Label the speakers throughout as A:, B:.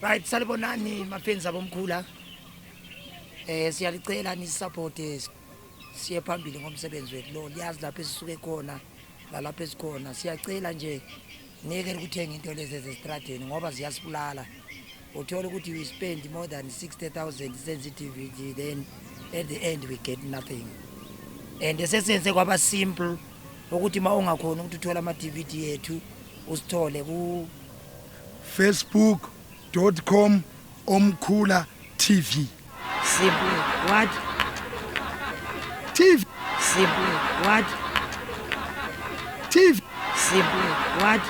A: Right, salibonani mafenzi abomkhula. Siyalicela ni support siye phambili ngomsebenzi wethu lo. Liyazi lapho esisuke khona nalapho esikhona. Siyacela nje niyekele ukuthenga into lezi ezestradeni ngoba ziyasibulala. Uthola ukuthi we spend more than 60,000 senze i-DVD, then at the end we get nothing. And sesenze kwaba simple ukuthi uma ungakhona ukuthi uthole ama-DVD yethu usithole ku
B: facebook.com Omkhula TV.
A: Simple what?
B: TV.
A: Simple what?
B: TV.
A: Simple what?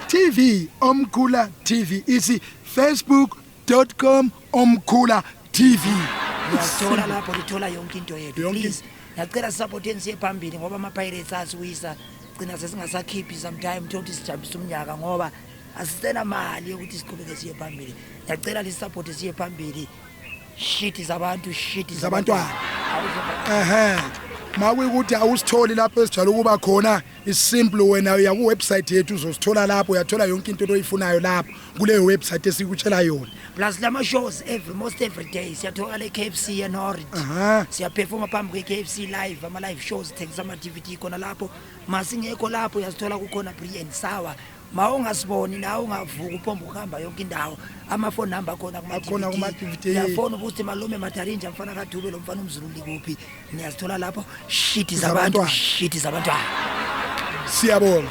B: TV, Omkhula TV, ithi facebook.com Omkhula TV.
A: Uyasithola lapho, lithola yonke into yethu.
B: Yonke.
A: Please, ngiyacela sisupporteni siye phambili ngoba ama-Pirates asiwisa, gcina sesingasakhiphi sometime, thola ukuthi sijabulisa umnyaka ngoba asisena mali yokuthi siqhubeke siye phambili. Ngiyacela lisupporte siye phambili. Shiti zabantu, shiti
B: zabantwana. Ehhe, makuyikuthi awusitholi lapho esijwayele ukuba khona, isimple, wena uya ku-website yethu, uzosithola lapho, uyathola yonke into oyifunayo lapho kuleyo website esikutshela yona.
A: Plus lama shows every most every day siyatholakala e-KFC eNorth. Siyaperforma phambi kwe-KFC live, ama-live shows, sithengisa ama-DVD khona lapho. Masingekho lapho, uyasithola kukhona Brie and Sour. Ma ungasiboni nawe ungavuka uphomba ukuhamba yonke indawo, ama-phone number akhona.
B: Akhona kuma-DVD.
A: Uyafona ukuthi malume Madarinja, mfana kaDube lo, mfana umZulu likuphi? Niyazithola lapho, shiti zabantu.
B: Zabantwana.
A: Shiti zabantwana.
B: Siyabonga.